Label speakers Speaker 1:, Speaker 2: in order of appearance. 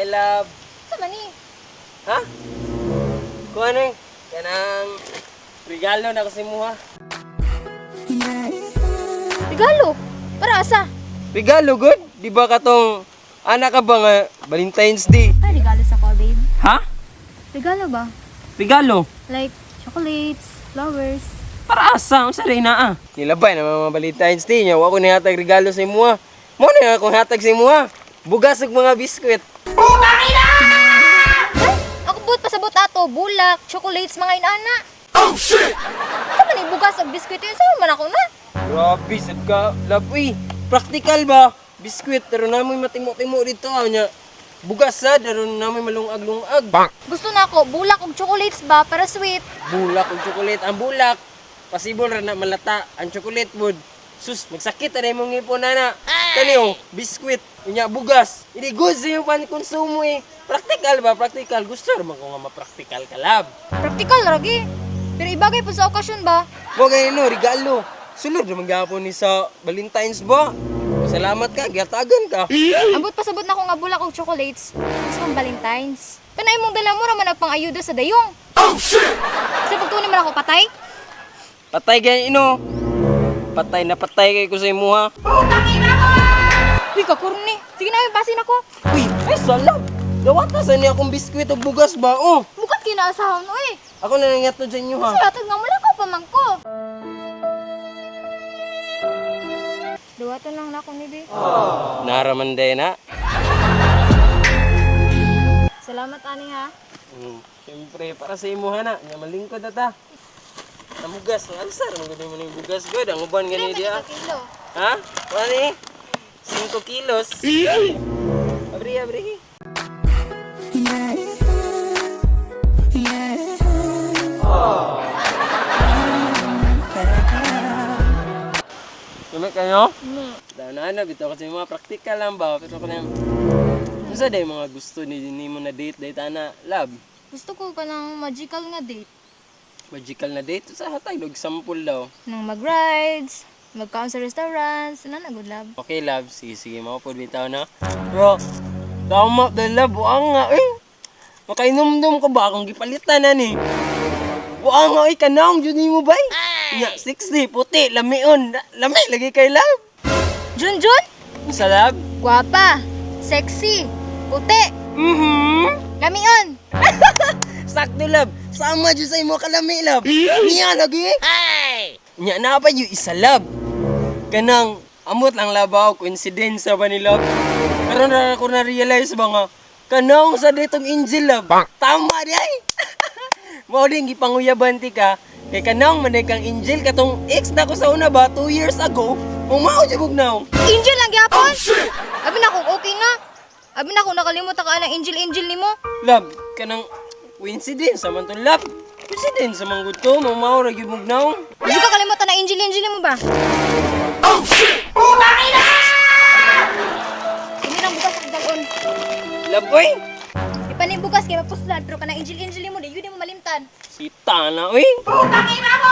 Speaker 1: Love.
Speaker 2: Sa man ni?
Speaker 1: Ha? Kuha na eh. Kanang regalo na kasi mo ha.
Speaker 2: Regalo. Para asa?
Speaker 1: Regalo, good? Di ba katong anak ka ba nga Valentine's Day?
Speaker 2: Ay, regalo sa ko, babe.
Speaker 1: Ha?
Speaker 2: Regalo ba?
Speaker 1: Regalo?
Speaker 2: Like chocolates, flowers.
Speaker 1: Para asa? Unsa rin na ah? Nilabay na mga Valentine's Day niya. Wa ko nihatag regalo sa imuha. Mo na akong hatag sa imuha. Bugas ug mga biskwit.
Speaker 2: Ay, ako buot pasabot ato, bulak, chocolates, mga inana. Oh shit! Sa man ni bugas og biskwit yun, sa man ako na.
Speaker 1: Grabe, sad ka. Love, uy. Practical ba? Biskwit, pero namoy matimo-timo dito ah. Nya. Bugas sad, pero namoy malungag-lungag.
Speaker 2: Gusto na ako bulak og chocolates ba para sweet.
Speaker 1: Bulak ug chocolate. Ang bulak, possible ra na malata. Ang chocolate would, sus, magsakit na imong ngipon na na. Kani oh, biskwit, unya bugas. Hindi good sa iyong pankonsumo eh. Practical ba? Practical. Gusto ra man ko nga ma-practical ka, love.
Speaker 2: Practical ragi. Pero ibagay po sa okasyon ba?
Speaker 1: Mo ganyan no, regalo. Sulod ra man gihapon ni sa Valentine's ba? Salamat ka, gihatagan ka.
Speaker 2: Ambot pasabot na ko nga bulak og chocolates. Mas pang Valentine's. Kanay mong dala mo raman ang pang-ayuda sa dayong. Oh shit! Sa pagtuon man ako patay.
Speaker 1: Patay ganyan ino. Patay na patay kay ko sa imuha.
Speaker 2: Uy, kakurni. Sige na, basin ako.
Speaker 1: Uy, ay salam. Dawata sa niya akong biskwit ug bugas ba? Oh,
Speaker 2: Mukat kinaasahon, uy.
Speaker 1: ako na nangyatod sa inyo ha.
Speaker 2: Sa hatag nga mula ko pamangko. Duwatan lang na ako ni Bi.
Speaker 1: Naraman din na.
Speaker 2: Salamat ani ha.
Speaker 1: Siyempre, para sa imuha na. Nga malingkod na ta. Ang bugas, ang alsar. Ang mo na yung bugas. Good, ang uban gani diya.
Speaker 2: Kilo.
Speaker 1: Ha? Wani? 5 kilos. Abri, abri. Lami kayo? Dana na, bitaw kasi mga practical lang ba? Pero kung unsa day mga gusto ni nimo na date day tana love?
Speaker 2: Gusto ko pa ng magical nga date.
Speaker 1: Magical na date sa hatag og sample daw.
Speaker 2: Nang mag-rides, magkaon sa restaurants, ano na good love.
Speaker 1: Okay love, sige sige mao pod bitaw na. Bro, tama the love buang nga eh. Makainumdum ko ba akong gipalitan na ni? Buang nga eh kanang jud nimo bay. Nya 60 puti lamion, lami lagi kay love.
Speaker 2: Junjun?
Speaker 1: Unsa love?
Speaker 2: Guwapa, sexy, puti, lamion.
Speaker 1: Sakto love. Sama jud sa imo kalami love. Niya lagi. Nya na pa yung isa love. Kanang amot lang labaw coincidence ba ni love. Karon ra ko na realize ba nga kanang sa ditong angel love. Tama di ay. Mao din gipanguyaban ti ka kay kanang man kang angel katong ex na ko sa una ba 2 years ago. Mao jud bugnaw.
Speaker 2: Angel lang gyapon. Abi na kung okay na. Abi na kung nakalimot ka ng angel-angel nimo.
Speaker 1: Love kanang coincidence man to love. Coincidence man gud to, mao ra gyud bugnaw.
Speaker 2: Hindi ka kalimutan na angel-angel nimo ba? Oh shit! Putang ina! Hindi nang bukas ang dalon.
Speaker 1: Love oy.
Speaker 2: Ipanin bukas kay mapuslan pero kanang angel-angel nimo di yun mo malimtan.
Speaker 1: Sita na, uy! Putang ina mo!